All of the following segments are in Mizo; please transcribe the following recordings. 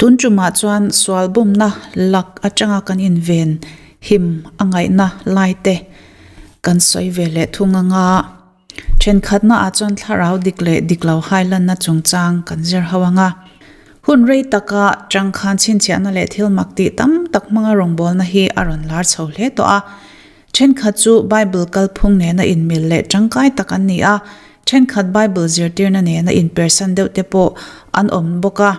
Tun tumah chuan sual bumna lak atanga kan inven him a ngaihna lai te kan sawi ve leh thung anga thenkhatna ah chuan thlarau dik leh dik lo hailanna chungchang kan zir ho anga hun rei taka tangkhan chhinchhiahna leh thil mak tih tam tak hmanga rawngbawlna hi a rawn lar chho hle tawh a. Thenkhat chu Bible kalphung nena inmil leh tangkai tak an ni a, thenkhat Bible zirtirna nena inpersan deuh te pawh an awm bawk a.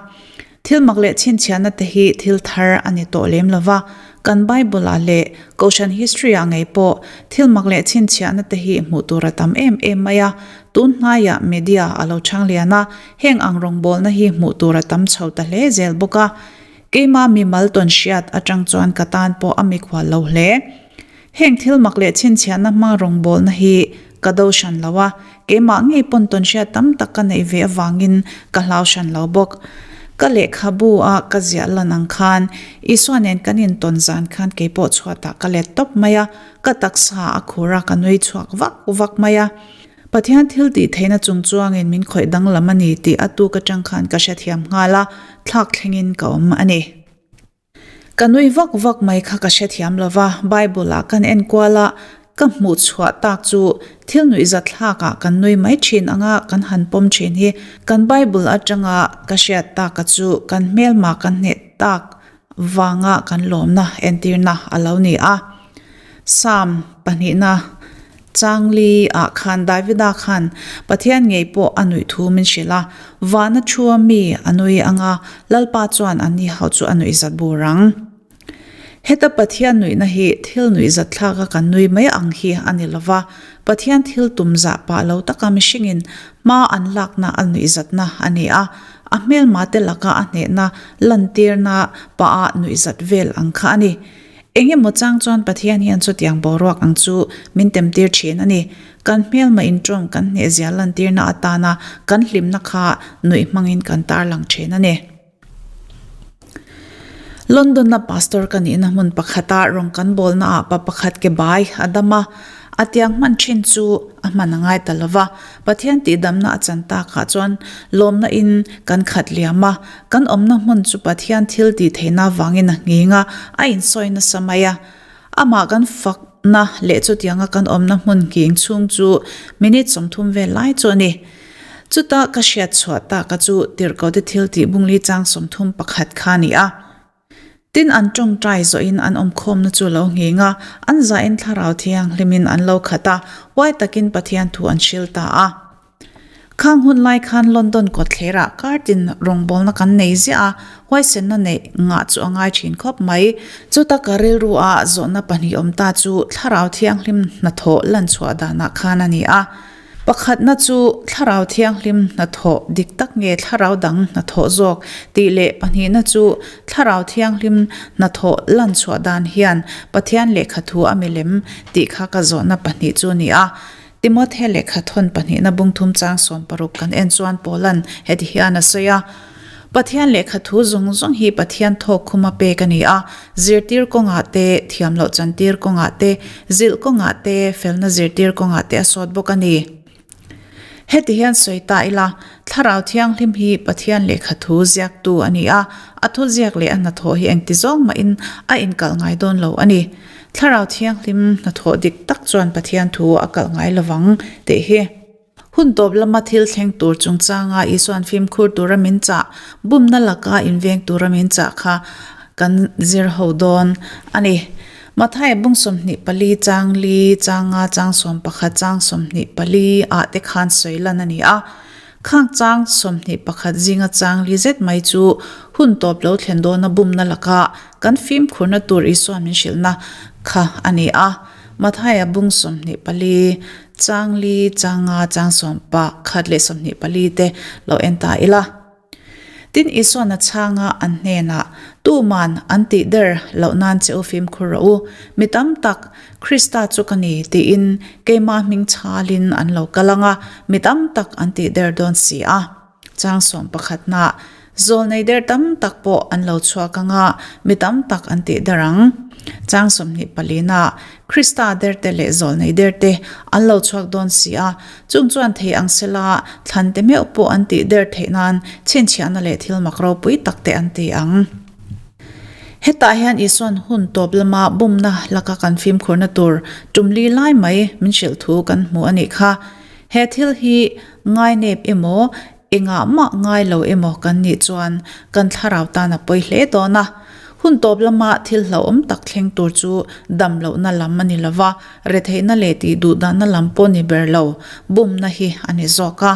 Thil mak leh chhinchhiahna te hi thil thar a ni tawh lem lo va, kan Bible-ah leh Kohhran history-ah ngei pawh thil mak leh chhinchhiahna te hi hmuh tur a tam em em mai a. Tun hnaiah media a lo chhang lian a, heng ang rawngbawlna hi hmuh tur a tam chho ta hle zel bawk a. Keimah mimal tawn hriat atang chuan ka tan pawh a mikhual lo hle. Heng thil mak leh chhinchhiahna hmang rawngbawlna hi ka do hran lo a, keimah ngei pawn tawn hriat tam tak ka neih ve avangin ka hlau hran lo bawk. Ka lehkhabu a ka ziah lan ang khan Isua nen kan intawn zan khan keipawh chhuatah ka let tawp mai a, ka taksa a khur a ka nui chhuak vak vak mai a. Pathian thil tih theihna chung chuangin min khawih danglam a ni tih a tuk atang khan ka hrethiam nghal a, thlak thlengin ka awm a ni. Ka nui vak vak mai kha ka hrethiam lo va, Bible-ah kan enkual a, ka hmuh chhuah tak chu thil nuihzat thlakah kan nui mai thin anga kan han pawm thin hi kan Bible atanga ka hriat taka chu kan hmelma kan hneh tak vanga kan lawmna entirna a lo ni a. Psalm pahnihna Changli ah khan Davida khan Pathian ngei pawh a nuih thu min hrilh a, vana thua mi a nui anga Lalpa chuan an ni ho chu a nuih zat bur ang. Heta Pathian nuihna hi thil nuih zat thlak a kan nui mai ang hi a ni lova, Pathian thil tum zah pah lo taka mihringin hma an lakna a nuih zatna a ni a, a hmelma te laka a hnehna lantirna pah a nuih zat vel ang kha a ni. Eng emaw chang chuan Pathian hian chutiang boruak ang chu min temtir thin a ni. Kan hmelma intawng kan hnehzia lantirna atana kan hlimna kha nuih hmangin kan tarlang thin a ni. London-a pastor ka nihna hmun pakhata rawng kan bawlnaah pa pakhat ke bai a dam a, a tiang hman thin chu a hman a ngai ta lo va. Pathian tihdamna a chan takah chuan lawmna in kan khat liam a, kan awmna hmun chu Pathian thil tih theihna avangin a nghing a, a insawi nasa mai a. Amah kan fakna leh chutianga kan awmna hmun nghing chhung chu minute 30 vel lai chu a ni. Chuta ka hriat chhuah taka chu tirhkote thil tih bungli chang 31 kha a ni a. Tin, an tawngtai zawhin an awmkhawmna chu lo nghing a, an zahin Thlarau Thianghlimin an lo khat a, huai takin Pathian thu an hril ta a. Khang hun lai khan London kawtthlerah kartin rawngbawlna kan nei ziah a, huaisenna neih ngah chu a ngai thin khawp mai. Chuta ka rilru a zawhna pahnih awm ta chu Thlarau Thianghlim hnathawh lanchhuah danah khan a ni a. Pakhatna chu Thlarau Thianghlim hnathawh dik tak nge Thlarau dang hnathawh zawk tih leh pahnihna chu Thlarau Thianghlim hnathawh lan chhuah dan hian Pathian lehkha thu a milem tih kha ka zawhna pahnih chu a ni a. Timothe lehkha thawn pahnihna bungthum chang 60 kan en chuan Paula'n heti hian a sawi a, Pathian lehkha thu zawng zawng hi Pathian thawk khuma pek a ni a, zirtir kawngah te, thiam loh chantir kawngah te, zilh kawngah te, felna zirtir kawngah te a sawt bawk a ni. Heti hian sawi ta ila, Thlarau Thianghlim hi Pathian lehkha thu ziaktu a ni a, a thu ziak leh a hnathawh hi engti zawng mahin a inkalh ngai dawn lo a ni. Thlarau Thianghlim hnathawh dik tak chuan Pathian thu a kalh ngai lovang tih hi. Hun tawp lama thil thleng tur chungchanga Isua'n fimkhur tura min chah, bumna laka inveng tura min chah kha kan zir ho dawn a ni. Mathaia bung 24 chang li changa chang 11 chang 24 ah te khan sawi lan a ni a. Khang chang 21 zinga chang li zet mai chu hun tawp lo thlen dawna bumna laka kan fimkhurna tur Isua'n min hrilhna kha a ni a. Mathaia bung 24 Chang li, chang nga, chang 11 leh 24 te lo en ta ila. Tin, Isua'n a chhanga an hnenah, Tuman an tih der loh nan che u fimkhur rawh u, mi tam tak Krista chu ka ni tiin keimah hming chhalin an lo kal ang a, mi tam tak an tih der dawn si a. Chang 11 na, Zawlnei der tam tak pawh an lo chhuak ang a, mi tam tak an tih der ang. Chang 24 ah, Krista derte leh zawlnei derte an lo chhuak dawn si a, chung chuan thei ang sela thlante meuh pawh an tih der theih nan chhinchhiahna leh thil mak ropui tak te an ti ang. Hetah hian Isua'n hun tawp lama bumna laka kan fimkhurna tur tumli lai mai min hrilh thu kan hmu a nih kha. He thil hi ngainep emaw, engah mah ngai lo emaw kan nih chuan kan thlarau tan a pawi hle dawn a. Hun tawp lama thil hlauhawm tak thleng tur chu dam lohna lam a ni lo va, retheihna leh tih duhdanna lam pawh ni ber lo, bumna hi a ni zawk a.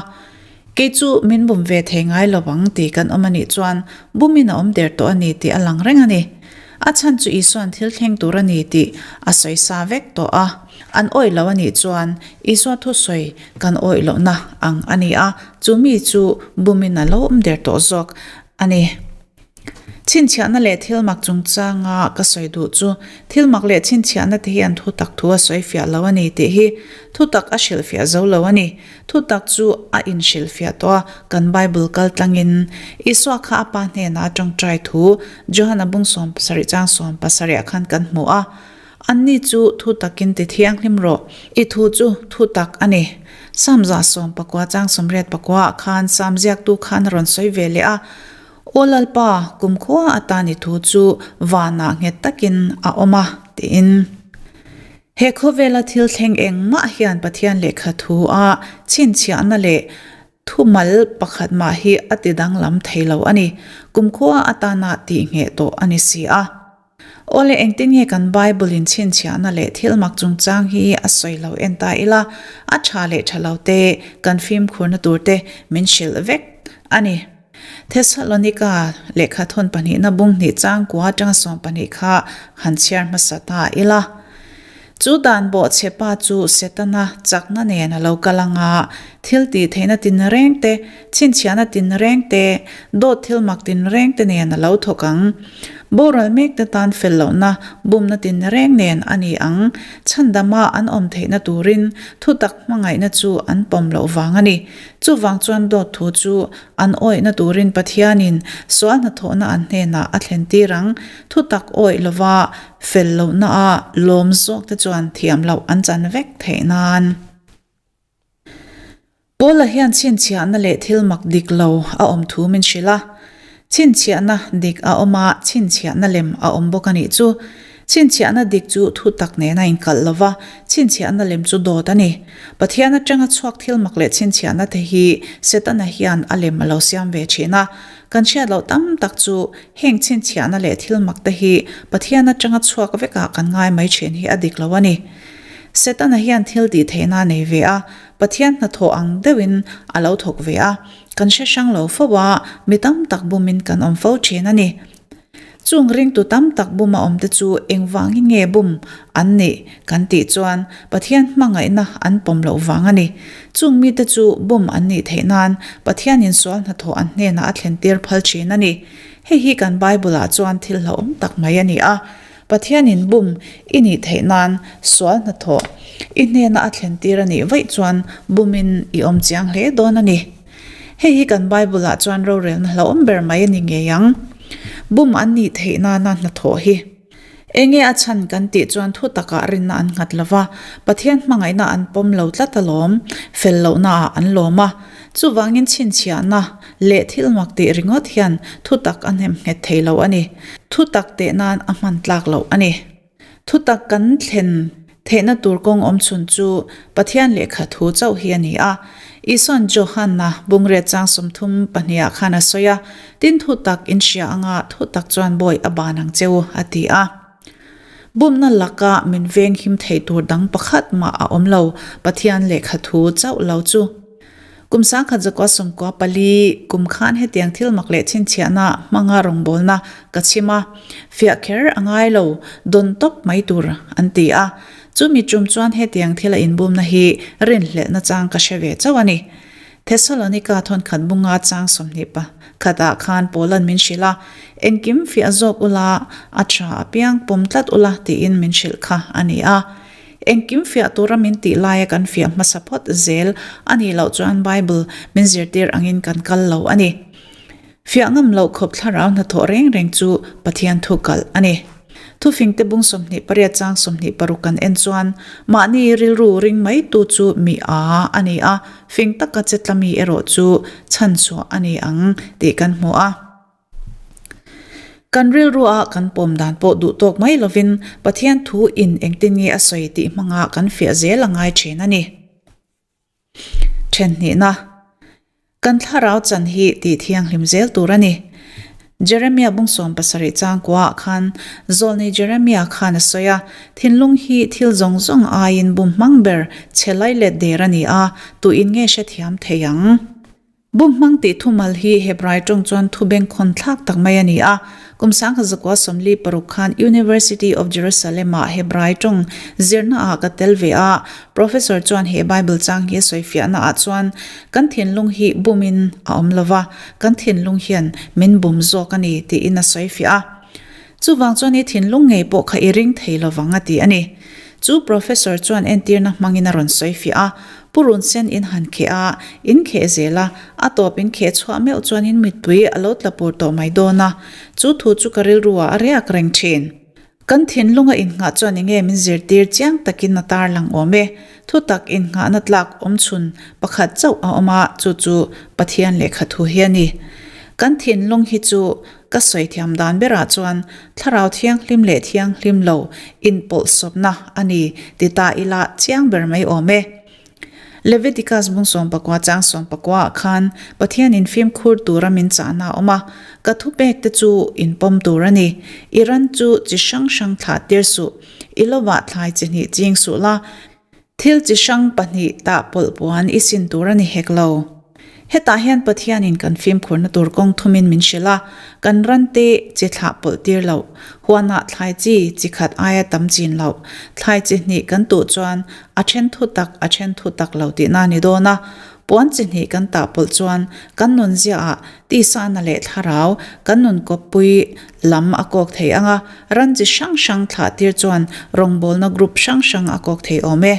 Kei chu min bum ve thei ngai lo ang tih kan awm a nih chuan bumin a awm der tawh a ni tih a lang reng a ni. A chhan chu Isua'n thil thleng tur a ni tih a sawi sa vek tawh a. An awih lo a nih chuan Isua thusawi kan awih lohna ang a ni a, chu mi chu bumin a lo awm der tawh zawk a ni. Chhinchhiahna leh thil mak chungchanga ka sawi duh chu thil mak leh chhinchhiahna te hi an thutak thu a sawi fiah lo a ni tih hi thutak a hrilhfiah zo lo a ni. Thutak chu a inhrilhfiah tawh a, kan Bible kal tlangin Isua kha a Pa hnenah a tawngtai thu Johana bung 70 chang 70 ah khan kan hmu a, Anni chu thutakin ti thianghlim rawh, i thu chu thutak a ni. Psalm 119 chang 84 ah khan Psalm ziaktu khan a rawn sawi ve leh a, Aw Lalpa, kumkhua atan i thu chu vanah nghet takin a awm a, tiin. He khawvela thil thleng engmah hian Pathian lehkha thu a chhinchhiahna leh thumal pakhat mah hi a ti danglam thei lo a ni. Kumkhua atana tihngheh tawh a ni si a. Awle engtin nge kan Bible in chhinchhiahna leh thil mak chungchang hi a sawi lo en ta ila, a tha leh tha lo te, kan fimkhurna tur te min hrilh vek a ni. Thessalonika lehkha thawn pahnihna bung hnih changkua atanga 12 kha han chhiar hmasa ta ila. Chu dan bawhchhe pa chu Setana chakna nen a lo kal ang a, thil tih theihna tinreng te, chhinchhiahna tinreng te, dawt thil mak tinreng te nen a lo thawk ang. Boral mekte tan fel lohna bumna tinreng nen a ni ang. Chhandama an awm theihna turin thutak hmangaihna chu an pawm loh vang a ni. Chuvang chuan dawt thu chu an awihna turin Pathianin sual hnathawhna an hnenah a thlentir ang. Thutak awih lova fel lohna-a lawm zawkte chuan thiam loh an chan vek theih nan. Paula hian chhinchhiahna leh thil mak dik lo a awm thu min hrilh a. Chhinchhiahna dik a awm a, chhinchhiahna lem a awm bawk a nih chu. Chhinchhiahna dik chu thutak nen a inkalh lo va, chhinchhiahna lem chu dawt a ni. Pathian atanga chhuak thil mak leh chhinchhiahna te hi Setana hian a lem a lo siam ve thin a. Kan hriat loh tam tak chu heng chhinchhiahna leh thil mak te hi Pathian atanga chhuak vekah kan ngai mai thin hi a dik lo a ni. Setana hian thil tih theihna a nei ve a, Pathian hnathawh ang deuhin a lo thawk ve a, kan hre hrang lo fo a, mi tam tak bumin kan awm fo thin a ni. Chung ringtu tam tak buma awmte chu engvangin nge bum an nih kan tih chuan Pathian hmangaihna an pawm loh vang a ni. Chung mite chu bum an nih theih nan Pathianin sual hnathawh an hnenah a thlentir phal thin a ni. Hei hi kan Bible-ah chuan thil hlauhawm tak mai a ni a. Pathianin bum i nih theih nan sual hnathawh i hnena a thlentir a nih vaih chuan bumin i awm chiang hle dawn a ni. Hei hi kan Bible-ah chuan rorelna hlauhawm ber mai a ni ngei ang. Bum an nih theih nana hnathawh hi enge a chhan kan tih chuan thu takah rinna an nghat lo va, Pathian hmangaihna an pawm lo tlat alawm, fel lohnaah an lawm a. Chuvangin chhinchhiahna leh thil mak tih ringawt hian thutak a hnem nghet thei lo a ni. Thutak teh nan a hman tlak loh a ni. Thutak kan thlen theihna tur kawng awm chhun chu Pathian lehkha thu chauh hi a ni a. Isua'n Johanna bungriat chang 32 ah khan a sawi a, Tin thutak in hria anga thutak chuan bawi a ban ang che u, a ti a. Bumna laka min veng him thei tur dang pakhat mah a awm lo, Pathian lehkha thu chauh lo chu. Kum 1994 kum khan hetiang thil mak leh chhinchhiahna hmanga rawngbawlna ka chhim a, fiah kher a ngai lo, dawn tawp mai tur an ti a. Chumi tum chuan hetiang thila inbumna hi rinhlelhna chang ka hre ve chauh a ni. Thessalonika thawnkhat bunga chang 21 ah khan Paula'n min hrilh a, Engkim fiah zawk ula, a tha apiang pawm tlat ula tiin min hrilh kha a ni a. Engkim fiah tura min tih laia kan fiah hmasa phawt zel a nih loh chuan Bible min zirtir angin kan kal lo a ni. Fiah ngam loh khawp thlarau hnathawh reng reng chu Pathian thu kalh a ni. Thufingte bung 28 chang 26 kan en chuan mahni rilru ring mai tu chu mi a a ni a, fing taka che tla mi erawh chu chhanchhuah a ni ang tih kan hmu a. Kan rilru a kan pawm dan pawh duh tawk mai lovin Pathian thu in engtin nge a sawi tih hmanga kan fiah zel a ngai thin a ni. Then hnihna, Kan thlarau chan hi tih thianghlim zel tur a ni. Jeremia bung 70 changkua ah khan Zawlnei Jeremia khan a sawi a, Thinlung hi thil zawng zawng aiin bum hmang ber chhe lai let der a ni a, tuin nge hrethiam thei ang? Bumhmang tih thumal hi Hebrai tawng chuan thu bengkhawn thlak tak mai a ni a. Kum 1946 khan University of Jerusalem-ah Hebrai tawng zirnaah ka tel ve a. Professor chuan he Bible chang hi a sawifiahnaah chuan kan thinlung hi bumin a awm lo va, kan thinlung hian min bum zawk a ni tiin a sawifiah a. Chuvang chuan i thinlung ngei pawh kha i ring thei lovang a ti a ni. Chu Professor chuan entirna hmangin a rawn sawifiah a, Purun sen in han kheh a, in kheh zel a, a tawp in kheh chhuah meuh chuan in mittui a lo tla pur tawh mai dawn a. Chu thu chu ka rilru ah a riak reng thin. Kan thinlunga innghah chuan enge min zirtir chiang takin a tarlang awm e. Thutak innghahna tlak awm chhun pakhat chauh a awm a, chu chu Pathian lehkha thu hi a ni. Kan thinlung hi chu Ka sawi thiam dan berah chuan Thlarau Thianghlim leh Thianghlim lo inpawlhsawpna a ni ti ta ila chiang ber mai awm e. Leviticus bung 19 chang 19 ah khan Pathianin fimkhur tura min chahna a awm a, Ka thupek te chu inpawm tur a ni. I ran chu chi hrang hrang thlah tir suh. I lovah thlai chi hnih ching suh la. Thil chi hrang pahnih tah pawlh puan i sin tur a ni hek lo. Hetah hian Pathianin kan fimkhurna tur kawng thumin min hrilh a, kan rante chi thlah pawlh tir loh, huanah thlai chi chi khat aia tam chin loh, thlai chi hnih kan tuh chuan a then thu tak a then thu tak lo tihna a ni dawn a, puan chi hnih kan tah pawlh chuan kan nunziaah Tisana leh thlarau kan nun kawppui lam a kawk thei ang a, ran chi hrang hrang thlah tir chuan rawngbawlna group hrang hrang a kawk thei awm e.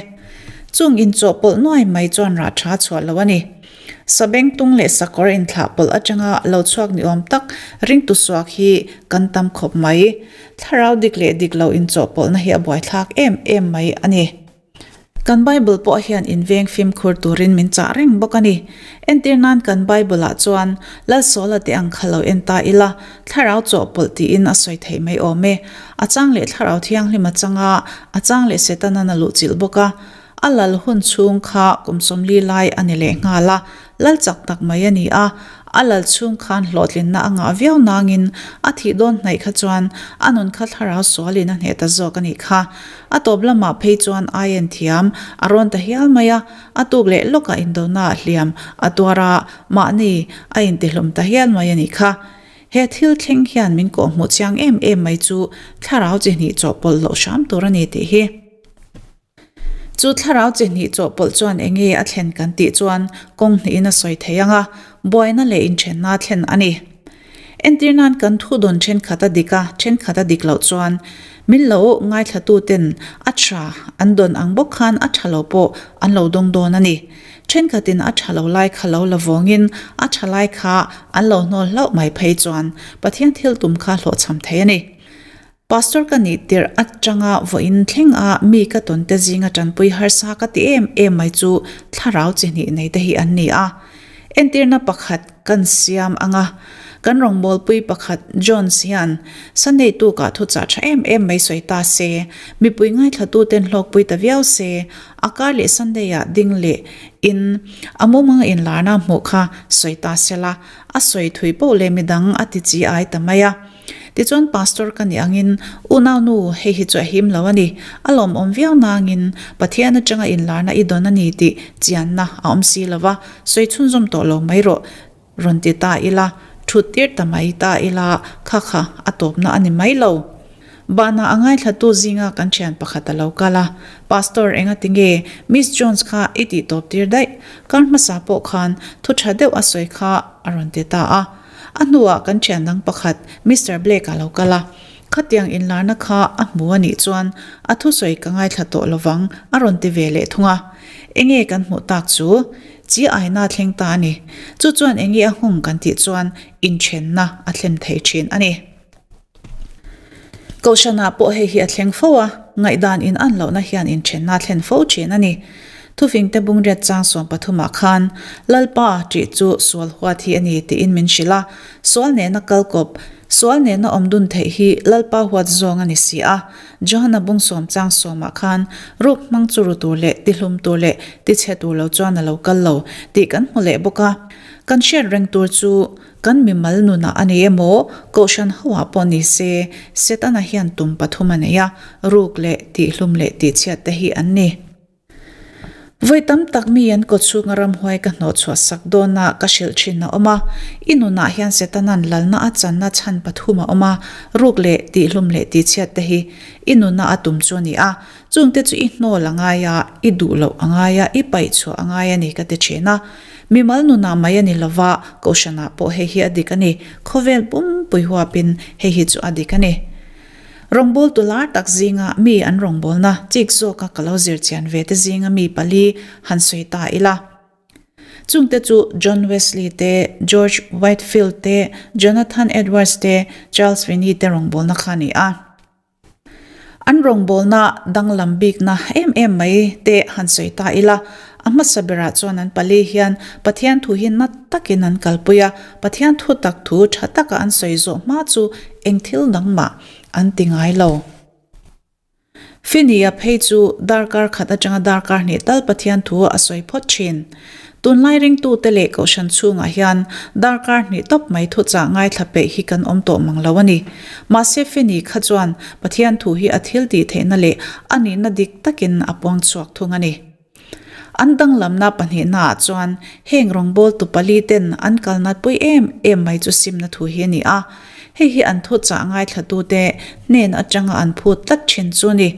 Chung inchawhpawlh nuai mai chuan rah tha chhuah lo a ni. Sabengtung leh sakawr inthlahpawlh atanga lo chhuak ni awm tak ringtu suak hi kan tam khawp mai. Thlarau dik leh dik lo inchawhpawlhna hi a buaithlak em em mai a ni. Kan Bible pawh hian inveng fimkhur turin min chah reng bawk a ni. Entir nan kan Bible-ah chuan Lalsawla te ang kha lo en ta ila, thlarau chawhpawlh tiin a sawi theih mai awm e. A chang leh thlarau thianghlim a chang a, a chang leh Setanan a luhchilh bawk a. A lal hun chhung kha kum 40 lai a ni leh nghal a, lal chak tak mai a ni a. A lal chhung khan hlawhtlinna a ngah viau nangin a thih dawn hnaih kha chuan a nun kha thlarau sualin a hneh ta zawk a nih kha. A tawp lamah phei chuan aien thiam a rawn ta hial mai a, a tuk leh lawkah indonaah hliam a tuar a, mahni a intihlum ta hial mai a nih kha. He thil thleng hian min kawhhmuh chiang em em mai chu thlarau chi hnih chawhpawlh loh hram tur a ni tih hi. Chu thlarau chi hnih chawhpawlh chuan eng nge a thlen kan tih chuan kawng hnihin a sawi thei ang a, buaina leh inthenna a thlen a ni. Entir nan kan thu dawn thenkhat a dik a, thenkhat a dik loh chuan min lo ngaithlatuten a tha an dawn ang bawk khan a tha lo pawh an lo dawng dawn a ni. Thenkhatin a tha lo lai kha lo la vawngin a tha lai kha an lo hnawl hlauh mai phei chuan Pathian thil tum kha hlawhchham thei a ni. Pastor ka nih tirh atanga vawiin thleng a mi ka tawn te zinga tanpui harsa ka ti em em mai chu thlarau chi hnih nei te hi an ni a. Entirna pakhat kan siam ang a, kan rawngbawlpui pakhat Jones hian Sunday tukah thuchah tha em em mai sawi ta se, mipui ngaithlatu ten hlawkpui ta viau se, a kar leh Sunday ah ding leh in a mumanga inlarna hmuh kha sawi ta sela, a sawi thui poh leh midang a ti chi ai ta mai a. Tichuan Pastor ka nih angin, Unau nu, hei hi chu a him lo a ni. A lawmawm viau nangin, Pathian atanga inlarna i dawn a ni tih chianna a awm si lo va, sawi chhunzawm tawh lo mai rawh, rawn ti ta ila, thut tir ta mai ta ila, kha kha a tawpna a ni mai lo. Bahna a ngaithlatu zinga kan thian pakhat a lo kal a, Pastor engati nge Miss Jones kha i tih tawp tir daih? Kar hmasa pawh khan thu tha deuh a sawi kha a rawn ti ta a. A hnuah kan thian dang pakhat Mister Blake a lo kal a, khatiang inlarna kha a hmu a nih chuan a thusawi ka ngaithla tawh lovang a rawn ti ve leh thung a. Enge kan hmuh tak chu? Chi aina thleng ta a ni. Chu chuan enge a nghawng kan tih chuan inthenna a thlen thei thin a ni. Kohhranah pawh hei hi a thleng fo a, ngaihdan in an lohna hian inthenna a thlen fo thin a ni. Thufingte bungriat chang 13ah khan, Lalpa ṭih chu sual huat hi a ni tiin min hrilh a, sual nena kal kawp, sual nena awm dun theih hi Lalpa huat zawng a ni si a. Johana bung sawm chang sawmah khan, Ruk hmang chu ru tur leh tihlum tur leh tichhe tur lo chuan a lo kal lo tih kan hmu leh bawk a. Kan hriat reng tur chu Kan mimal nunah a ni emaw, Kohhran hoah pawh ni se, Setana hian tum pathum a nei a, ruk leh tihhlum leh tihchhiat te hi an ni. Vawi tam tak mi an kawchhunga ramhuai ka hnawhchhuah sak dawna ka hrilh thin a awm a, i nunah hian Setana'n lalna a channa chhan pathum a awm a, ruk leh tihhlum leh tihchhiat te hi i nuna a tum chu a ni a, chungte chu i hnawl a ngai a, i duh loh a ngai a, i paihchhuah a ngai a ni ka ti thin a. Mimal nunah mai a ni lova, Kohhranah pawh hei hi a dik a ni. Khawvel pumpui huapin hei hi chu a dik a ni. Rawngbawltu lar tak zinga mi an rawngbawlna chik zawka ka lo zir chian ve te zinga mi pali han sawi ta ila. Chungte chu John Wesley te, George Whitefield te, Jonathan Edwards te, Charles Finney te rawngbawlna kha a ni a. An rawngbawlna danglam bikna em em mai te han sawi ta ila, a hmasa berah chuan an pali hian Pathian thu hi nat takin an kalpui a, Pathian thu tak thu tha taka an sawi zawh hma chu eng thil dang mah an ti ngai lo. Finia phei chu darkar khat atanga darkar hnih tal Pathian thu a sawi phawt thin. Tunlai ringtute leh kohhran chhungah hian darkar hnih tawp mai thuchah ngaithla peih hi kan awm tawh mang lo a ni. Mahse Feni kha chuan Pathian thu hi a thil tih theihna leh a nihna dik takin a puang chhuak thung a ni. An danglamna pahnihnaah chuan heng rawngbawltu pali ten an kalnat pui em em mai chu simna thu hi a ni a. Hei hi an thuchah ngaithlatute hnen atanga an phut tlat thin chu a ni.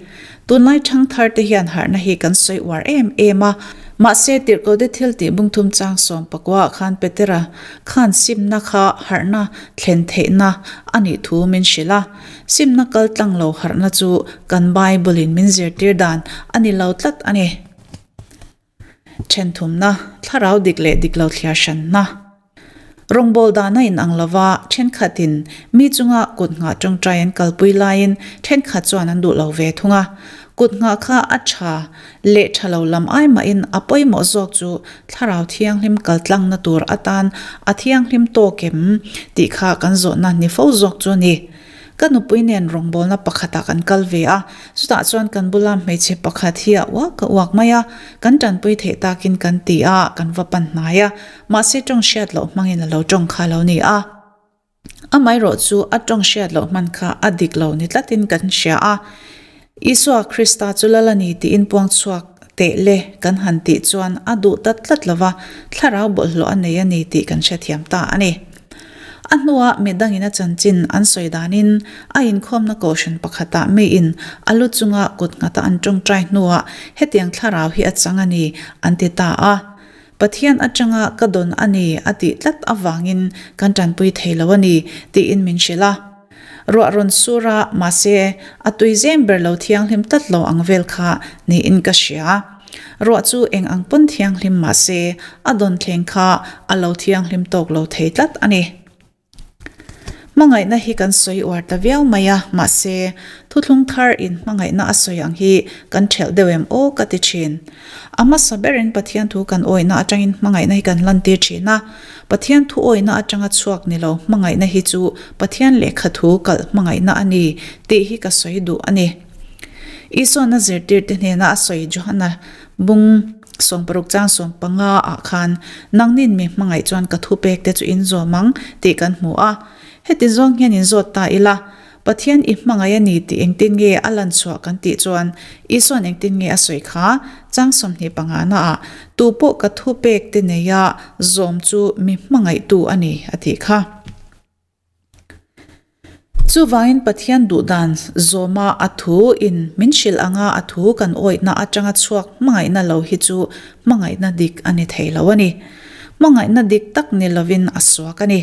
Tunlai thangthar te hian harhna hi kan sawi uar em em a, mahse tirhkote thil tih bungthum chang 19 ah khan Petera khan simna kha harhna thlen theihna a nih thu min hrilh a. Simna kal tlang lo harhna chu kan Bible in min zirtir dan a ni lo tlat a ni. Thenthumna, thlarau dik leh dik lo thliar hranna. Rawngbâwl dahna inang lova thenkhatin mi chunga kut nghah tawngtai an kalpui laiin thenkhat chuan an duh lo ve thung a. Kut nghah kha a tha leh tha lo lam ai mahin a pawimawh zawk chu thlarau thianghlim kaltlangna tur atan a thianghlim tawk em tih kha kan zawhna ni fo zawk chu a ni. Ka nupui nen rawngbawlna pakhatah kan kal ve a, chutah chuan kan bula hmeichhe pakhat hi a uak a uak mai a, kan tanpui theih takin kan ti a, kan va pan hnai a, mahse tawng hriat loh hmangin a lo tawng kha lo ni a. Amaherawh chu a tawng hriat loh hman kha a dik lo ni tlatin kan hria a, Isua Krista chu lal a ni tiin puang chhuak teh le kan han tih chuan a duh ta tlat lo va, thlarau bawlhhlawh a nei a ni tih kan hrethiam ta a ni. A hnuah midangin a chanchin an sawi danin a inkhawmna kohhran pakhatah miin a lu chunga kut nghata an tawngtai hnuah hetiang thlarau hi a chang a ni an ti ta a. Pathian atanga ka dawn a ni a tih tlat avangin kan tanpui thei lo a ni tiin min hrilh a. Ruah rawn sur a, mahse, a tui zem ber lo thianghlim tlat lo ang vel kha niin ka hria. Ruah chu eng ang pawn thianghlim mahse, a dawn thleng kha a lo thianghlim tawk lo thei tlat a ni. Hmangaihna hi kan sawi uar ta viau mai a, mahse, thuthlung thar in hmangaihna a sawi ang hi kan thelh deuh em aw ka ti thin. A hmasa berin Pathian thu kan awihna atangin hmangaihna hi kan lantir thin a. Pathian thu awihna atanga chhuak ni lo hmangaihna hi chu Pathian lehkha thu kalh hmangaihna a ni tih hi ka sawi duh a ni. Isuana zirtirte hnena a sawi Johana bung 60 chang 15 ah khan, Nangnin mi hmangaih chuan ka thupekte chu in zawm ang tih kan hmu a. Heti zawng hian in zawt ta ila, Pathian i hmangaih a ni tih engtin nge a lan chhuah kan tih chuan Isua'n engtin nge a sawi kha? Chang 25 naah, Tu pawh ka thu pek te neia zawm chu mi hmangaihtu a ni a tih kha. Chuvangin Pathian duhdan zawma a thu in min hrilh anga a thu kan awihna atanga chhuak hmangaihna lo hi chu hmangaihna dik a ni thei lo a ni. Hmangaihna dik tak ni lovin a suak a ni.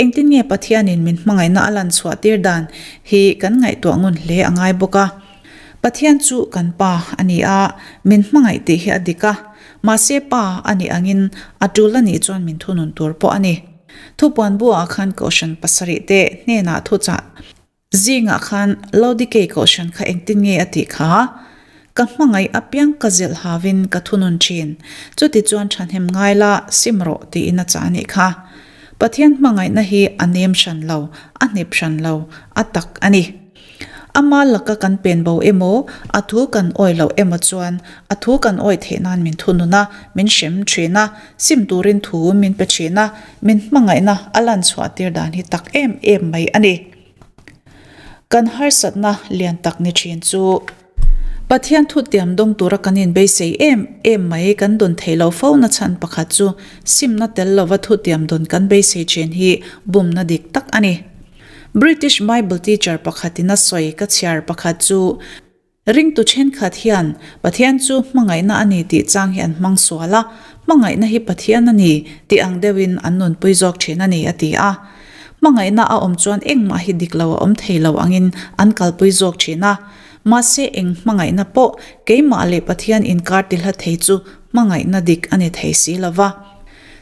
Engtin nge Pathianin min hmangaihna a lan chhuah tir dan hi kan ngaihtuah ngun hle a ngai bawk a. Pathian chu kan Pa a ni a, min hmangaih tih hi a dik a. Mahse Pa a nih angin a tul a nih chuan min thunun tur pawh a ni. Thupuan bu ah khan Kohhran pasarih te hnenah thuchah. Zingah khan Laodikei kohhran kha engtin nge a tih kha? Ka hmangaih apiang ka zilh havin ka thunun thin. Chuti chuan thahnem ngai la, sim rawh tiin a chah a nih kha. Pathian hmangaihna hi a nem hran lo, a hnep hran lo, a tak a ni. Ama laka kan pen bo emaw, a thu kan awih loh emaw chuan a thu kan awih theih nan min thunun a, min hrem thin a, sim turin thu min pe thin a, min hmangaihna a lan chhuah tir dan hi tak em em mai a ni. Kan harsatna lian tak ni thin chu Pathian thutiam dawng tura kan inbeisei em em mai kan dawn thei lo fo na chhan pakhat chu simna tel lova thutiam dawn kan beisei thin hi bumna dik tak a ni. British Bible teacher pakhatin a sawi ka chhiar pakhat chu Ringtu thenkhat hian Pathian chu hmangaihna a ni tih chang hi an hmang sual a, hmangaihna hi Pathian a ni tih ang deuhin an nunpui zawk thin a ni a ti a. Hmangaihna a awm chuan engmah hi dik lo a awm thei lo angin an kalpui zawk thin a. Mahse eng hmangaihna pawh keimah leh Pathian inkar ti hla thei chu hmangaihna dik a ni thei si lo va.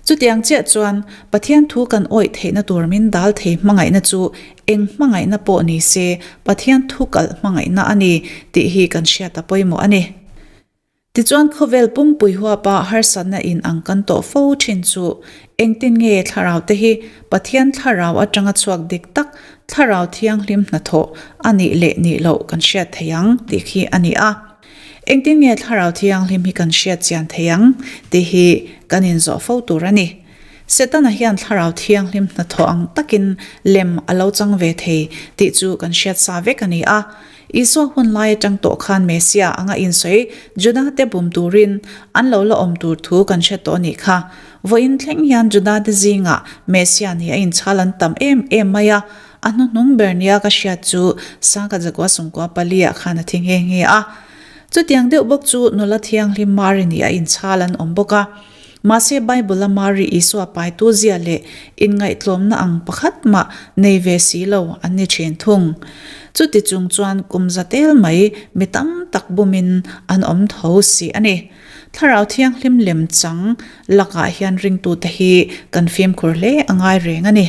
Chutiang chiah chuan Pathian thu kan awih theihna tur min dal thei hmangaihna chu eng hmangaihna pawh ni se Pathian thu kalh hmangaihna a ni tih hi kan hriat a pawimawh a ni. Tichuan khawvel pumpui huapa harsatna in ang kan tawh fo thin chu engtin nge thlarau te hi Pathian thlarau atanga chhuak dik tak thlarau thianghlim hnathawh a nih leh nih loh kan hriat thei ang tih khi a ni a. Engtin nge Thlarau Thianghlim hi kan hriat chian thei ang tih hi kan inzawh fo tur a ni. Setana hian Thlarau Thianghlim hnathawh ang takin lem a lo chang ve thei tih chu kan hriat sa vek a ni a. Isua hun lai atang tawh khan Messiah anga insawi Judate bum turin an lo la awm tur thu kan hre tawh a nih kha. Vawiin thleng hian Judate zingah Messiah ni a inchhal an tam em em mai a, A hnuhnung ber nia ka hriat chu Sangha Zakua Sungkua pali ah khan a thi nghe nghe a. Chutiang deuh bawk chu nula thianghlim Mari nih a inchhal an awm bawk a. Mahse Bible a Mari Isua paitu zia leh inngaihtlawmna ang pakhat mah nei ve si lo an ni thin thung. Chuti chung chuan kum za tel mai mi tam tak bumin an awm tho si a ni. Thlarau thianghlim lem chang lakah hian ringtute hi kan fimkhur hle a ngai reng a ni.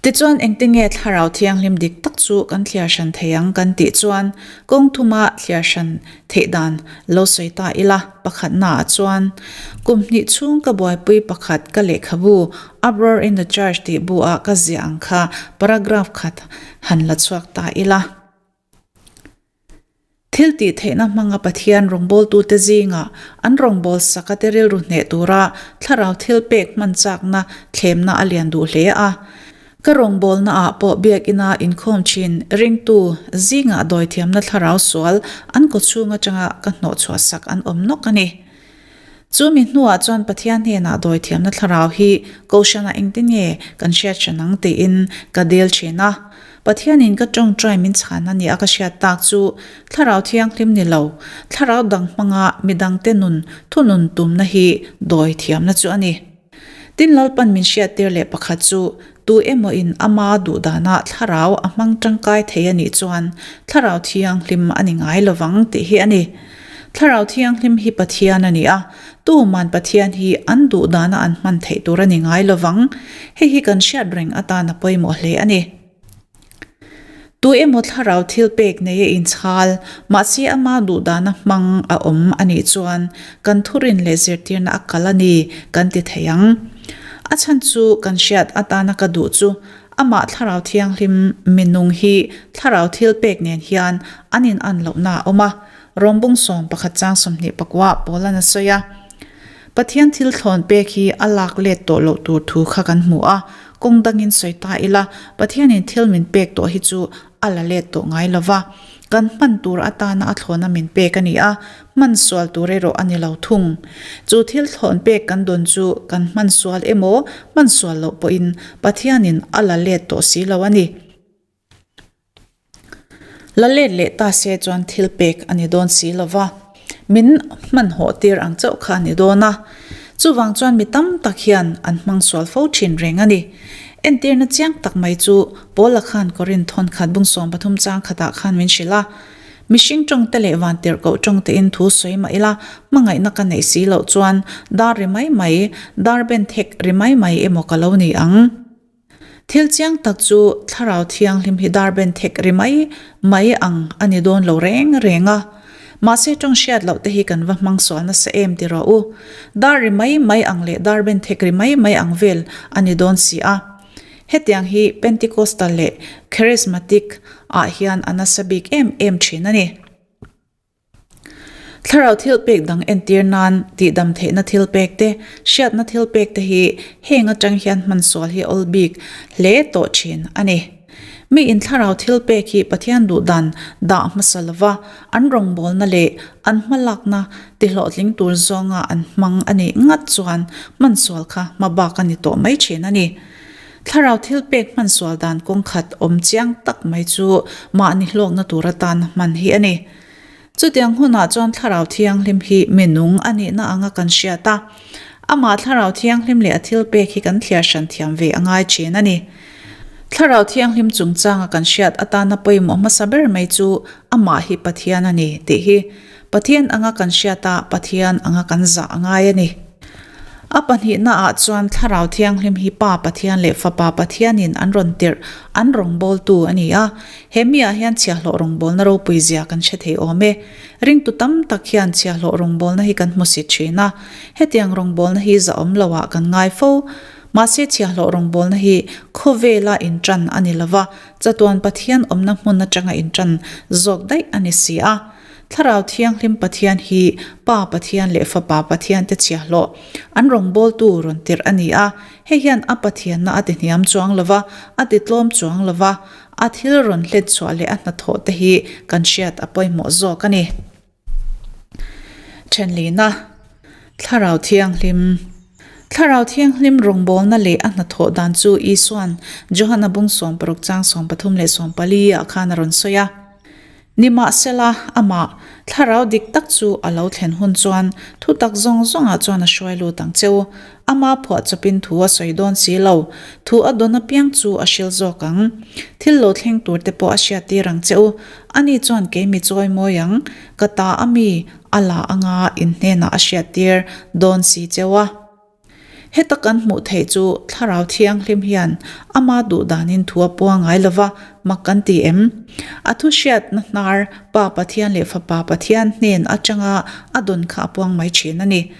Tichuan, engtinge Thlarau Thianghlim dik tak chu kan thliar hran thei ang kan tih chuan kawng thuma thliar hran theih dan lo sawi ta ila. Pakhatnaah chuan, kum hnih chhung ka buaipui pakhat ka lehkhabu Uproar in the Church tih bu ah ka ziah ang kha paragraph khat han la chhuak ta ila. Thil tih theihna hmanga Pathian rawngbawltute zingah an rawngbawlsak a te rilru hneh tura thlarau thil pek hman chakna thlemna a lian duh hle a. Ka rawngbawlnaah pawh biakina inkhawm thin ringtu zingah dawithiamna thlarau sual an kawchhung atanga ka hnawhchhuahsak an awm nawk a ni. Chu mi hnuah chuan Pathian hnenah dawithiamna thlarau hi Kohhranah engtin nge kan hriat hran ang tiin ka dil thin a. Pathianin ka tawngtai min chhan a nia ka hriat tak chu Thlarau Thianghlim ni lo, Thlarau dang hmanga midangte nun thunun tumna hi dawithiamna chu a ni. Tin Lalpan min hriattir leh pakhat chu tu emaw in ama duhdanah thlarau a hmang tangkai thei a nih chuan Thlarau Thianghlim a ni ngai lovang tih hi a ni. Thlarau Thianghlim hi Pathian a ni a, tuman Pathian hi an duhdana an hman theih tur a ni ngai lovang. Hei hi kan hriat reng atan a pawimawh hle a ni. Tu emaw thlarau thil pek nei a inchhal, mahse ama duhdana hmang a awm a nih chuan kan thurin leh zirtirna a kal a ni kan ti thei ang. A chhan chu kan hriat atana ka duh chu amah thlarau thianghlim minung hi thlarau thil pek nen hian an inan lohna a awm a, Rawmbung 11 chang 24 Paulan a sawi a. Pathian thil thlawn pek hi a lak let tawh loh tur thu kha kan hmu a, kawng dangin sawi ta ila, Pathianin thil min pek tawh hi chu a la let tawh ngai lo va, kan hman tur atana a thlawna min pek a ni a, hman sual tur erawh a ni lo thung. Chu thil thlawn pek kan dawn chu kan hman sual emaw, hman sual loh pawhin Pathianin a la let tawh si lo a ni. La let leh ta se chuan thil pek a ni dawn si lo va, min hmanhawh tir ang chauh kha a ni dawn a. Chuvang chuan mi tam tak hian an hmang sual fo thin reng a ni. Entirna chiang tak mai chu Paula khan Korinth thawn khat bung 13 chang khatah khan min hrilh a, Mihring tawngte leh vantirhkoh tawngtein thu sawi mah ila, hmangaihna ka neih si loh chuan dar ri mai mai, dar ben thek ri mai mai emaw ka lo ni ang. Thil chiang tak chu Thlarau Thianghlim hi dar ben thek ri mai mai ang a ni dawn lo reng reng a. Mahse tawng hriat loh te hi kan va hmang sual nasa em ti rawh u. Dar ri mai mai ang leh dar ben thek ri mai mai ang vel a ni dawn si a. Hetiang hi Pentecostal leh Charismatic ah hian a nasa bik em em thin a ni. Thlarau thilpek dang entir nan tihdam theihna thilpek te, hriatna thilpek te hi heng atang hian hman sual hi awl bik hle tawh thin a ni. Mi in thlarau thilpek hi Pathian duhdan dah hmasa lova an rawngbawlna leh an hmalakna tihlawhtling tur zawnga an hmang a nih ngat chuan hman sual kha hmabak a ni tawh mai thin a ni. Thlarau thilpek hman sual dan kawng khat awm chiang tak mai chu mahni hlawkna tur atan hman hi a ni. Chutiang hunah chuan Thlarau Thianghlim hi mi nung a nihna anga kan hriat a, amah Thlarau Thianghlim leh a thilpek hi kan thliar hran thiam ve a ngai thin a ni. Thlarau Thianghlim chungchanga kan hriat atana pawimawh hmasa ber mai chu amah hi Pathian a ni tih hi Pathian anga kan hriat a, Pathian anga kan zah a ngai a ni. A pahnihnaah chuan Thlarau Thianghlim hi Pa Pathian leh Fapa Pathianin an rawn tirh, an rawngbawltu a ni a. He miah hian chhiahhlawh rawngbawlna ropui zia kan hre thei awm e. Ringtu tam tak hian chhiahhlawh rawngbawlna hi kan hmusit thin a. Hetiang rawngbawlna hi zahawm loah kan ngai fo. Mahse chhiahhlawh rawngbawlna hi khawvela inṭan a ni lova, chatuan Pathian awmna hmun atanga inṭan zawk daih a ni si a. Thlarau Thianghlim Pathian hi Pa Pathian leh Fapa Pathian te chhiahhlawh, an rawngbawltu rawn tirh a ni a. Hei hian a Pathianna a ti hniam chuang lo va, a ti tlawm chuang lo va, a thil rawn hlet chhuah leh a hnathawh te hi kan hriat a pawimawh zawk a ni. Thenlina, Thlarau Thianghlim Thlarau Thianghlim rawngbawlna leh a hnathawh dan chu Isua'n Johana bung 16 chang 13 leh 14 ah khan a rawn sawi a. Nimahsela, amah, thlarau dik tak chu a lo thlen hun chuan thu tak zawng zawngah chuan a hruai lut ang che u. Ama phuah chawpin thu a sawi dawn si lo. Thu a dawn apiang chu a hril zawk ang. Thil lo thleng tur te pawh a hriattir ang che u. Ani chuan kei mi chawi mawi ang, ka ta a mi a la anga in hnenah a hriattir dawn si che u a. Heta kan hmuh theih chu Thlarau Thianghlim hian ama duh danin thu a pua ngai lova, mak kan ti em? A thu hriatna hnar Pa Pathian leh Fapa Pathian hnen atanga a dawn kha a puang mai thin a ni.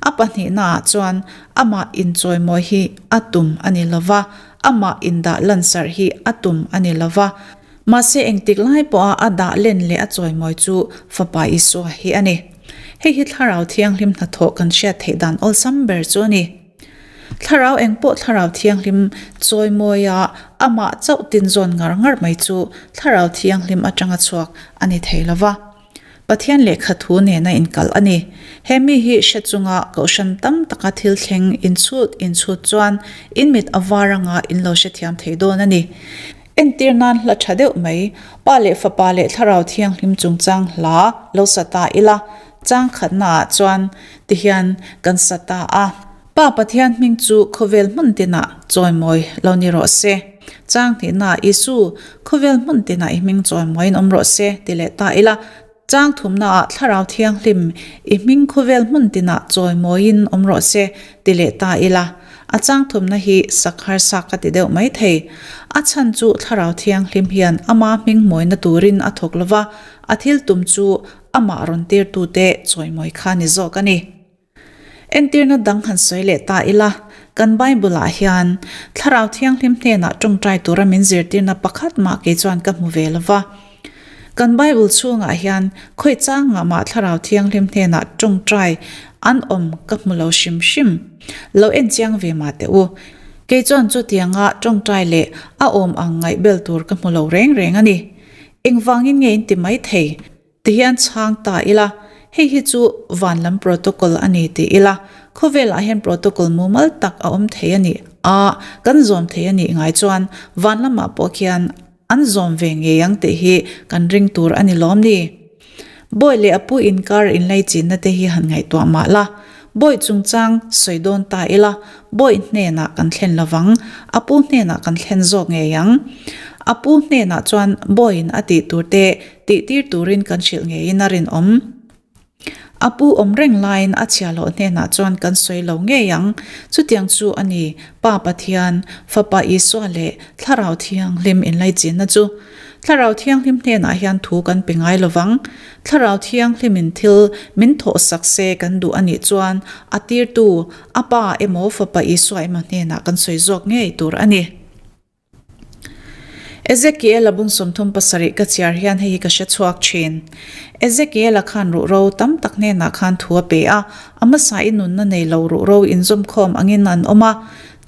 A pahnihnaah chuan amah inchawimawi hi a tum a ni lova, amah indah lansarh hi a tum a ni lova, mahse engtik lai pawha a dah len leh a chawimawi chu Fapa Isua hi a ni. Hei hi Thlarau Thianghlim hnathawh kan hriat theih dan awlsam ber chu a ni. Thlarau engpawh Thlarau Thianghlim chawimawia amah chauh tinzawn ngar ngar mai chu Thlarau Thianghlim atanga chhuak a ni thei lo va. Pathian lehkha thu nena inkalh a ni. He mi hi hre chunga kohhran tam taka thil thleng inchhut inchhut chuan in mit a var anga in lo hrethiam thei dawn a ni. Entir nan hla tha deuh mai, Pa leh Fapa leh Thlarau Thianghlim chungchang hla lo sa ta ila, chang khatnaah chuan tihian kan sa ta a. Pa Pathian hming chu khawvel hmun tinah chawimawi lo ni rawh se. Chang hnihnaah Isu, khawvel hmun tinah i hming chawimawiin awm rawh se ti leh ta ila, Chang thumnaah Thlarau Thianghlim, i hming khawvel hmun tinah chawimawiin awm rawh se, ti leh ta ila. A chang thumna hi sak harsa ka ti deuh mai thei. A chhan chu Thlarau Thianghlim hian ama hming mawina turin a thawk lova, a thil tum chu amah rawn tirtute chawimawi kha ni zawk a ni. Entirna dang han sawi leh ta ila, kan Bible-ah hian Thlarau Thianghlim hnenah tawngtai tura min zirtirna pakhat mah kei chuan ka hmu ve lo va. Kan Bible chhungah hian khawi changah mah Thlarau Thianghlim hnenah tawngtai an awm ka hmu lo hrim hrim. Lo en chiang ve mah teh u. Kei chuan chutianga tawngtai leh a awm ang ngaihbel tur ka hmu lo reng reng a ni. Engvangin nge in ti mai thei? Tihian chhang ta ila, hei hi chu van lam protocol a ni ti ila, khawvelah hian protocol mumal tak a awm thei a nih a, kan zawm thei a nih ngai chuan van lamah pawh khian an zawm ve ngei ang tih hi kan ring tur a ni lawm ni? Bawi leh a pu inkar inlaichinna te hi han ngaihtuah mah la, Bawi chungchang sawi dawn ta ila, Bawi hnenah kan thlen lovang, a pu hnenah kan thlen zawk ngei ang. A pu hnenah chuan Bawiin a tih tur te tihtir turin kan hrilh ngeiin a rinawm. A pu awm reng laiin a chhia loh hnenah chuan kan sawi lo ngei ang. Chutiang chu a ni, Pa Pathian, Fapa Isua leh Thlarau Thianghlim inlaichinna chu. Thlarau Thianghlim hnenah hian thu kan pe ngai lo vang. Thlarau Thianghlimin thil min thawhsak se kan duh a nih chuan a tirtu, a Pa emaw Fapa Isua emaw hnenah kan sawi zawk ngei tur a ni. Ezekiel-a bung 37 ka chhiar hian hei hi ka hre chhuak thin. Ezekiel-a khan ruhro tam tak hnenah khan thu a pe a, a hmasa i nunna nei lo ruhro inzawmkhawm angin an awm a,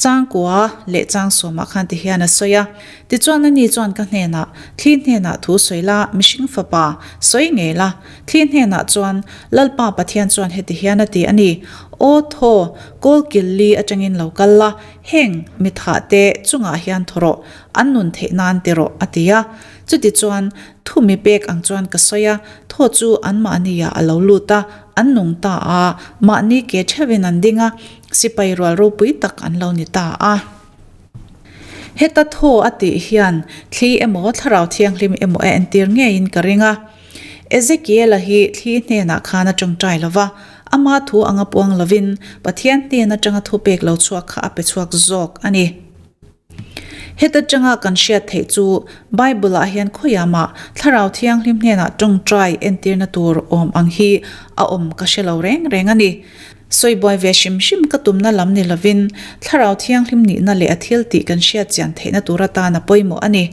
changkua leh changsawmah khan ti hian a sawi a. Tichuan ani chuan ka hnenah, Thli hnenah thu sawi la, mihring fapa, sawi ngei la. Thli hnenah chuan, Lalpa Pathian chuan heti hian a ti a ni, Aw thaw, kawl kil li atangin lo kal la, Heng mithahte chungah hian thaw rawh, an nun theih nan ti rawh, a ti a. Chutichuan, thu mi pek ang chuan ka sawi a, thaw chu anmahniah a lo lut a, an nung ta a, mahni ke theuhin an ding a, sipai rual ropui tak an lo ni ta a. Heta thaw a tih hian thli emaw thlarau thianghlim emaw a entir ngeiin ka ring a. Ezekiela hi thli hnenah khan a tawngtai lo va, ama thu anga puang lovin Pathian hnen atanga thupek lo chhuak kha a pe chhuak zawk a ni. Heta tanga kan hriat theih chu Bible-ah hian khawiah mah Thlarau Thianghlim hnenah tawngtai entirna tur awm ang hi a awm ka hre lo reng reng a ni. Sawi buai ve hrim hrim ka tumna lam ni lovin Thlarau Thianghlim nihna leh a thil tih kan hriat chian theihna tur atan a pawimawh a ni.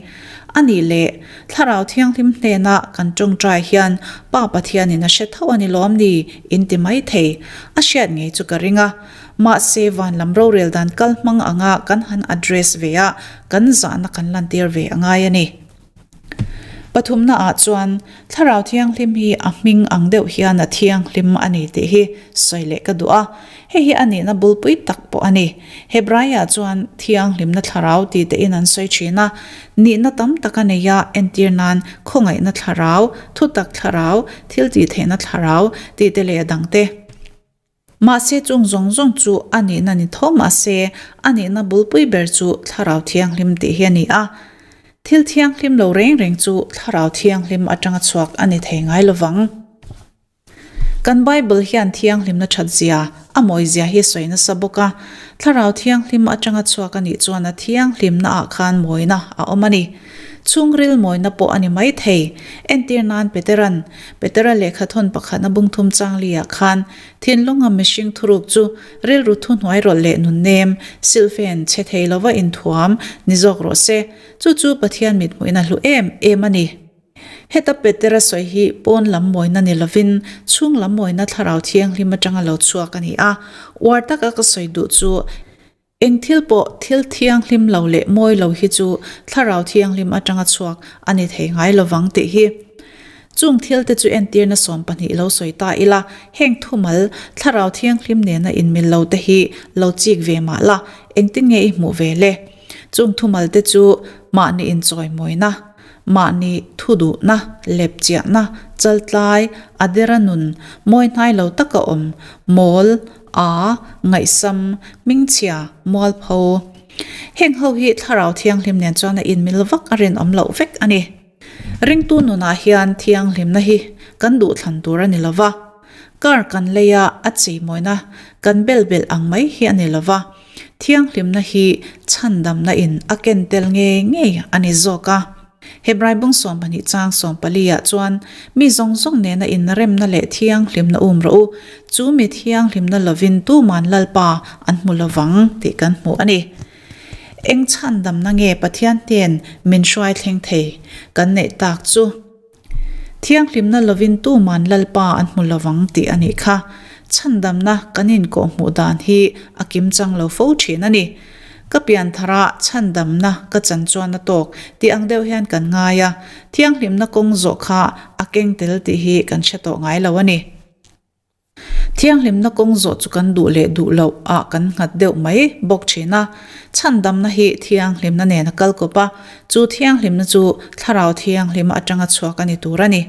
A nih leh, Thlarau Thianghlim hnena kan tawngtai hian Pa Pathianin a hre tho a ni lawm ni? in ti mai thei. A hriat ngei chu ka ring a. Mahse, van lam rorel dan kal hmang anga kan han address ve a, kan zahna kan lantir ve a ngai a ni. Pathumna ah chuan, Thlarau Thianghlim hi a hming ang deuh hian a thianghlim a ni tih hi sawi leh ka duh a. Hei hi a nihna bulpui tak pawh a ni. Hebraiah chuan thianghlimna thlarau ti tein an sawi thin a, nihna tam tak a nei a, entir nan khawngaihna thlarau, thutak thlarau, thil tih theihna thlarau tih te leh a dang te. Mahse chung zawng zawng chu a nihna ni tho mahse a nihna bulpui ber chu thlarau thianghlim tih hi a ni a. Thil thianghlim lo reng reng chu thlarau thianghlim atanga chhuak a ni thei ngai lovang. Kan Bible hian thianghlimna that zia, a mawi zia hi sawi nasa bawk a. Thlarau thianghlim atanga chhuak a nih chuan a thianghlimna ah khan mawina a awm a ni. Chhungril mawina pawh a ni mai thei. Entir nan Peteran, Petera lehkhathawn pakhatna bungthum changli ah khan, thinlunga mihring thuruk chu rilru thuhnuai rawlh leh nunnem, silhfen, chhe thei lova inthuam ni zawk rawh se. Chu chu Pathian mithmuhin a hlu em em a ni. Heta Petera sawi hi pawn lam mawina ni lovin chhung lam mawina thlarau thianghlim atanga lo chhuak a ni a. Uar taka ka sawi duh chu eng thil pawh thil thianghlim lo leh mawi lo hi chu thlarau thianghlim atanga chhuak a ni thei ngai lovang tih hi. Chung thil te chu entirna 12 lo sawi ta ila, heng thumal thlarau thianghlim nena inmil lo te hi lo chik ve mah la, engtin nge i hmuh ve le? Chung thumal te chu mahni inchawimawina, Mahni thu duhna, lepchiahna, chaltlai, a dera nun, mawi hnai lo taka awm, mawl, a, ngaihsam, hmingchhia, mualpho. Heng ho hi Thlarau Thianghlim nen chuan a inmil vak a rinawm loh vek a ni. Ringtu nunah hian thianghlimna hi kan duhthlan tur a ni lo va, kar kan leia a cheimawina kan bel belh ang mai hi a ni lo va, Thianghlimna hi chhandamna in a ken tel ngei ngei a ni zawk a. Hebrai bung 12 chang 14 ah chuan, Mi zawng zawng nena inremna leh thianghlimna um rawh u, chu mi thianghlimna lovin tuman Lalpa an hmu lovang tih kan hmu a ni. Eng chhandamna nge Pathian hnen min hruai thleng thei kan neih tak chu? Thianghlimna lovin tuman Lalpa an hmu lovang tih a nih kha. Chhandamna kan inkawh hmuh dan hi a kim chang lo fo thin a ni. Ka pianthara chhandamna ka chan chuan a tawk tih ang deuh hian kan ngai a, thianghlimna kawng zawh kha a keng tel tih hi kan hre tawh ngai lo a ni. Thianghlimna kawng zawh chu kan duh leh duh loh ah kan nghat deuh mai bawk thin a. Chhandamna hi thianghlimna nen a kal kawp a, chu thianghlimna chu thlarau thianghlim atanga chhuak a ni tur a ni.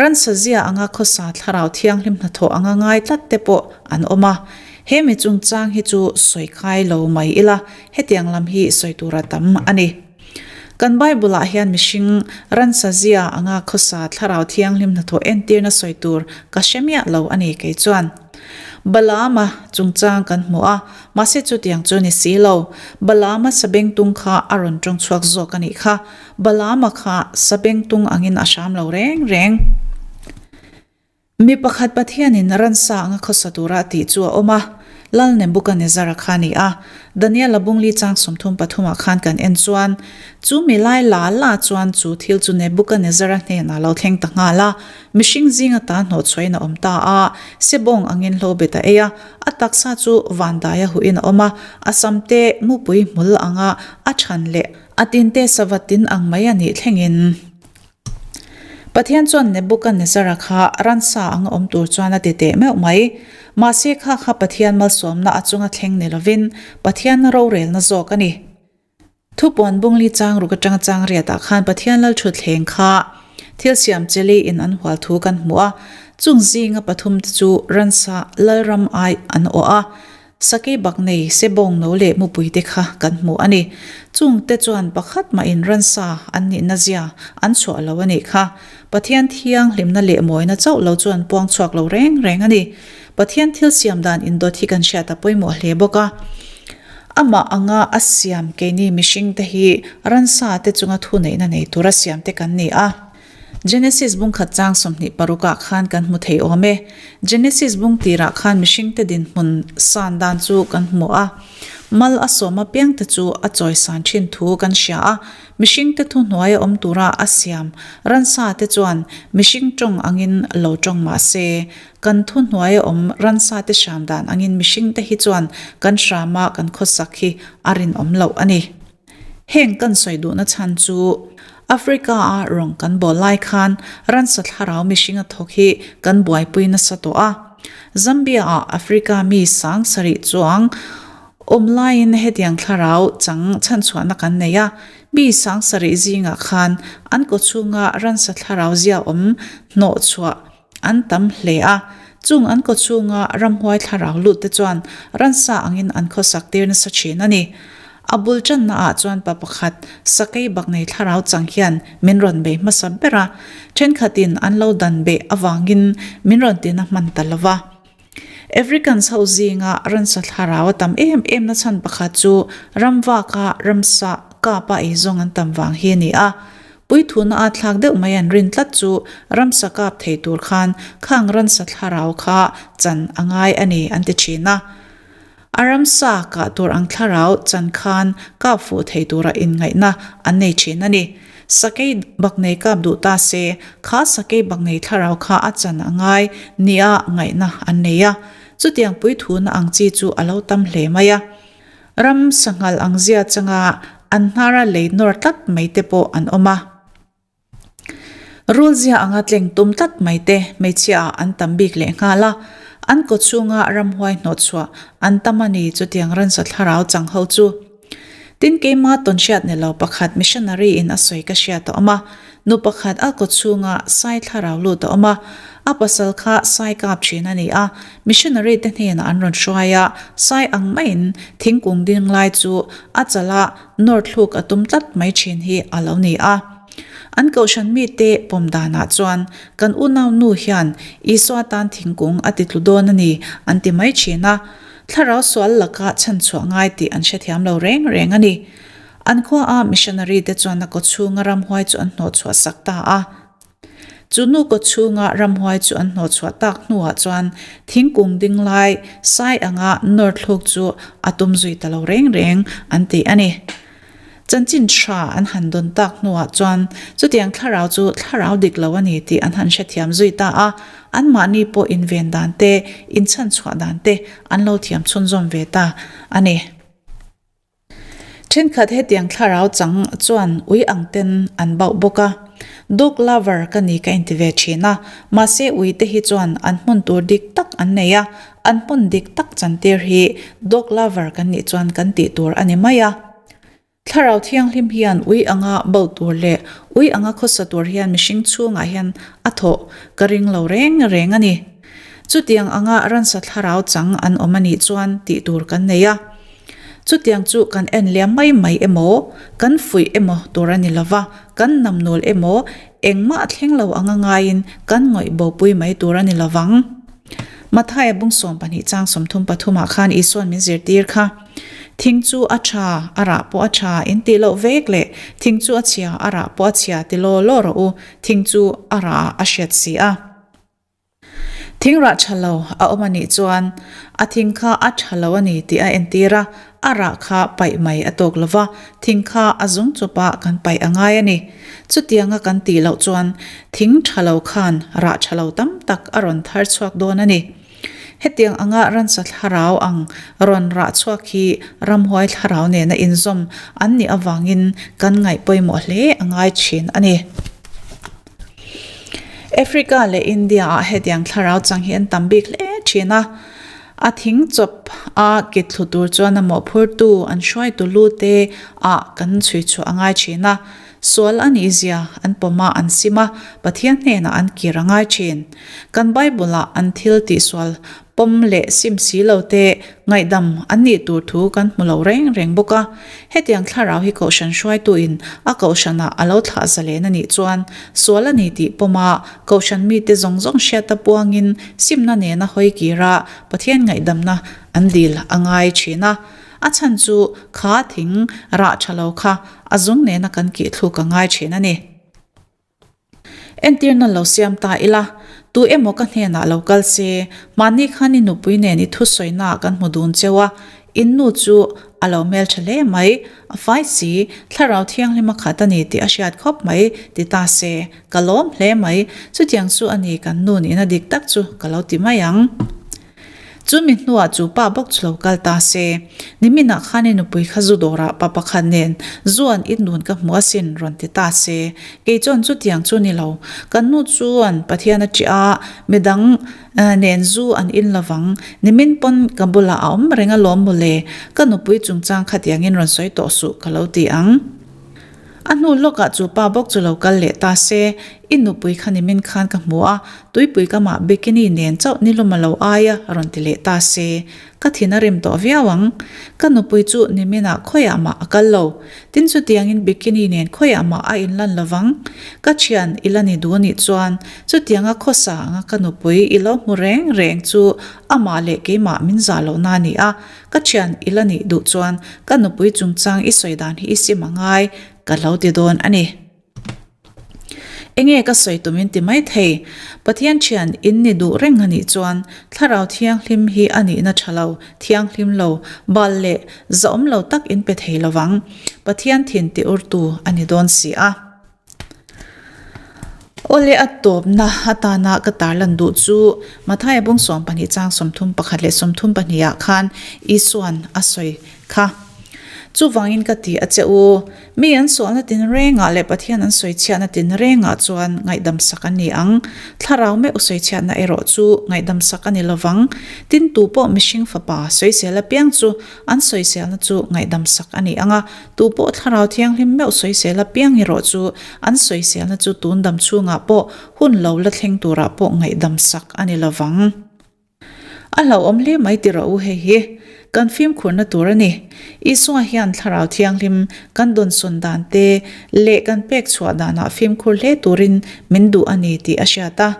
Ransa zia anga khawsa thlarau thianghlim hnathawh anga ngai tlat te pawh an awm a. He mi chungchang hi chu sawi khai lo mai ila, hetiang lam hi sawi tura tam a ni. Kan Bible-ah hian mihring ransa zia anga khawsa Thlarau Thianghlim hnathawh entirna sawi tur ka hre miah lo a ni kei chuan. Balaama chungchang kan hmu a, mahse chutiang chu ni si lo. Balaama sabengtung kha a rawn tawng chhuak zawk a nih kha. Balaama kha sabengtung angin a hram lo reng reng. Mi pakhat Pathianin ransa anga khawsa tura a tih chu a awm a, Lal Nebukanezzara kha a ni a. Daniela bungli chang 33 ah khan kan en chuan, chu mi lai la la chuan chu thil chu Nebukanezzara hnenah lo thleng ta nghal a, mihring zing ata hnawhchhuahin a awm ta a, sebawng angin hlo bet a ei a, a taksa chu vandaia huhin a awm a, a samte mupui hmul anga a than leh a tinte sava tin ang mai a nih thlengin. Pathian chuan Nebukanezzara kha ransa anga awm tur chuan a ti teh meuh mai. Mahse kha kha Pathian malsawmna a chunga thleng ni lovin Pathianna rorelna zawk a ni. Thupuan bungli chang ruk atanga chang riatah khan Pathian lal thutthleng kha thil siam cheli in an hual thu kan hmu a, chung zinga pathum te chu ransa lalram ai an awh a, Sakei bak nei sebawng no leh mupui te kha kan hmu a ni. Chung te chuan pakhat mahin ransa an nihna zia an chhuah lo a nih kha. Pathian thianghlimna leh mawina chauh lo chuan puang chhuak lo reng reng a ni. Pathian thil siam dan indawt hi kan hriat a pawimawh hle bawk a. Amah anga a siam keini mihring te hi ransa te chunga thuneihna nei tura siam te kan ni a. Genesis bung khat chang 26 ah khan kan hmu thei awm e. Genesis bung tirah khan mihringte dinhmun san dan chu kan hmu a. Mal a sawm apiangte chu a chawisan thin thu kan hria a. Mihringte thuhnuaia awm tura a siam ransa te chuan mihring tawng angin lo tawng mah se, kan thuhnuaia awm ransa te hram dan angin mihringte hi chuan kan hrama kan khawsak hi a rinawm loh a ni. Heng kan sawi duhna chhan chu Africa-a rawng kan bawl lai khan ransa thlarau mihringa thawk hi kan buaipui nasa tawh a. Zambia-ah Africa mi sang sarih chuang awm laiin hetiang thlarau chang chhanchhuahna kan nei a. Mi sang sarih zingah khan an kawchhunga ransa thlarau zia awm hnawhchhuah An tam hle a, chung an kaw chhunga ramhuai thlarau lut te chuan ransa angin an khawsak tir nasa thin a ni. A bul tanna ah chuan pa pakhat sakei bak nei thlarau chang hian min rawn bei hmasa ber a, thenkhatin an lo dan beh avangin min rawn tina hman ta lo va. Africans ho zinga ransa thlarau a tam em em na chhan pakhat chu ramvaka ramsa kapa eizawng an tam vang hi a ni a. Puithuna a thlak deuh mai an rin tlat chu ramsa kap thei tur khan khang ransa thlarau kha chan a ngai a ni an ti thin a. A ramsa kah tur ang thlarau chan khan kap fuh thei tura inngaihna an nei thin a ni. Sakei baknei kap duh ta se, kha sakei baknei thlarau kha a chan a ngai nia ngaihna an nei a. Chutiang puithuna ang chi chu a lo tam hle mai a. Ram sanghal ang zia changa an hnara lei nawr tlat mai te pawh an awm a. Rul zia anga tleng tum tlat mai te hmeichhia ah an tam bik leh nghal a. An kaw chhunga ramhuai hnawhchhuah an tam a ni chutiang ransa thlarau chang ho chu. Tin keima tawnhriat ni lo pakhat missionary in a sawi ka hriat a awm a, nu pakhat a kaw chhunga sai thlarau lut a awm a, a pasal kha sai kap thin a ni a, missionary te hnenah an rawn hruai a, sai ang maiin thingkung ding lai chu a chala nawr thluk a tum tlat mai thin hi a lo ni a. An kohhran mite pawm danah chuan kan unau nu hian Isua tan thingkung a ti tlu dawn a ni an ti mai thin a. Thlarau sual laka chhanchhuah ngai tih an hrethiam lo reng reng a ni. An khuaa missionary te chuan a kawchhunga ramhuai chu an hnawhchhuah sak ta a. Chu nu kawchhunga ramhuai chu an hnawhchhuah tak hnuah chuan thingkung ding lai sai anga nawr thluk chu a tum zui ta lo reng reng an ti a ni. Chanchin tha an han dawn tak hnuah chuan chutiang thlarau chu thlarau dik lo a ni tih an han hrethiam zui ta a, anmahni pawh inven dan te, inchhanchhuah dan te an lo thiam chhunzawm ve ta a ni. Thenkhat hetiang thlarau chang chuan ui ang ten an bauh bawk a. Dog lover ka ni ka inti ve thin a, mahse ui te hi chuan an hmun tur dik tak an nei a, an hmun dik tak chantir hi dog lover kan nih chuan kan tih tur a ni mai a. Thlarau Thianghlim hian ui anga bo tur leh ui anga khawsa tur hian mihring chhungah hian a thawh ka ring lo reng reng a ni. Chutiang anga ransa thlarau chang an awm a nih chuan tih tur kan nei a. Chutiang chu kan en liam mai mai emaw, kan fuih emaw tur a ni lo va, kan namnul emaw, engmah thleng lo anga ngaiin kan ngawih bopui mai tur a ni lo vang. Mathaia bung 12 chang 33 ah khan Isua'n min zirtir kha, Thing chu a tha, a rah pawh a tha, in tih loh vek leh thing chu a chhia, a rah pawh a chhia ti law law rawh u, thing chu a rah ah a hriat si a. Thing rah tha lo a awm a nih chuan a thing kha a tha lo a ni tih a entir a, a rah kha paih mai a tawk lo va, thing kha a zung chawpah kan paih a ngai a ni. Chutianga kan tih loh chuan thing tha lo khan rah tha lo tam tak a rawn thar chhuak dawn a ni. Hetiang anga ransa thlarau ang rawn rah chhuak hi ramhuai thlarau nena inzawm an nih avangin kan ngaih pawimawh hle a ngai thin a ni. Africa leh India ah hetiang thlarau chang hi an tam bik hle thin a, a thing chawp a kit thlu tur chuan a mawhphurtu an hruaitu lu te ah kan chhui chhuah a ngai thin a, sual a nih zia an pawm a an sim a, Pathian hnenah an kir a ngai thin. Kan Bible ah an thil tihsual Pawm leh sim si lo te ngaihdam an nih tur thu kan hmu lo reng reng bawk a. Hetiang thlarau hi Kohhran hruaituin a Kohhranah a lo thlah zalen a nih chuan sual a ni tih pawma Kohhran mite zawng zawng hriata puangin simna nena hawi kira Pathian ngaihdamna an dil a ngai thin a. A chhan chu kha thing rah tha lo kha a zung nena kan kih thluk a ngai thin a ni. Entirna lo siam ta ila, tu emaw ka hnenah lo kal se, mahni khan i nupui nen i thusawiнаah kan hmu dun cheu a, in nu chu a lo hmeltha hle mai, a fai si, thlarau thianghlim a khat a ni tih a hriat khawp mai, ti ta se, ka lawm hle mai, chutiang chu a ni kan nu nihna dik tak chu ka lo ti mai ang. Chu mi hnuah chu pa bawk chu lo kal ta se, niminah khan i nupui kha zu dawrah pa pakhat nen zu an in dun ka hmu asin rawn ti ta se, kei chuan chutiang chu ni lo, kan nu chuan Pathian a ṭih a, midang nen zu an in lovang, nimin pawn ka bulah a awm reng alawm mawle, ka nupui chungchang khatiangin rawn sawi tawh suh ka lo ti ang. A hnu lawkah chu pa bawk chu lo kal leh ta se, i nupui kha nimin khan ka hmu a, tuipui kamah bikini nen chauh nilum a lo ai a rawn ti leh ta se, ka thin a rim tawh viau ang. Ka nupui chu niminah khawiah mah a kal lo. Tin chutiangin bikini nen khawiah mah a inlan lovang. Ka thian i la ni duh nih chuan chutianga khawsa anga ka nupui i lo hmu reng reng chu amah leh keimah min zah lohna a ni a, Ka thian i la nih duh chuan ka nupui chungchang i sawi dan hi i sim a ngai ka lo ti dawn a ni. Enge ka sawi tum in ti mai thei. Pathian thian in ni duh reng a nih chuan Thlarau Thianghlim hi a nihna tha lo, thianghlim lo, bal leh zahawm lo tak in pe thei lovang. Pathian thin ti urtu a ni dawn si a. Awle a tawpna atana ka tarlan duh chu Mathaia bung 12 chang 31 leh 32 ah khan Isua'n a sawi kha. Chuvangin ka ti a che u, mi an sualna tinrengah leh Pathian an sawichhiatna tinrengah chuan ngaihdamsak an ni ang. Thlarau meuh sawichhiatna erawh chu ngaihdamsak a ni lovang. Tin tu pawh mihring fapa sawisel apiang chu an sawiselna chu ngaihdamsak a ni ang a, Tu pawh Thlarau Thianghlim meuh sawisel apiang erawh chu an sawiselna chu tun dam chhungah pawh hun lo la thleng turah pawh ngaihdam sak a ni lovang. A hlauhawm hle mai ti rawh u hei hi kan fimkhurna tur a ni. Isua hian Thlarau Thianghlim kan dawnsawn dan te leh kan pek chhuah danah fimkhur hle turin min duh a ni tih a hriat a.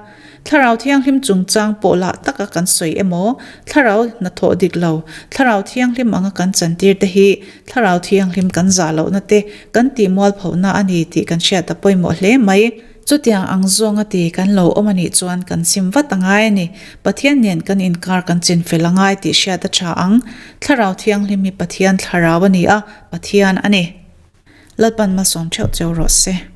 Thlarau Thianghlim chungchang pawh lah taka kan sawi emaw, Thlarau hnathawh dik lo, Thlarau Thianghlim anga kan chantir te hi Thlarau Thianghlim kan zah lohna te kan tih mualphohna a ni tih kan hriat a pawimawh hle mai. Chutiang ang zawnga ti kan lo awm a nih chuan kan sim vat a ngai a ni. Pathian nen kan inkar kan chinfel a ngai tih hriat a tha ang. Thlarau Thianghlim hi Pathian Thlarau a ni a, Pathian a ni. Lalpan malsawm theuh cheu rawh se.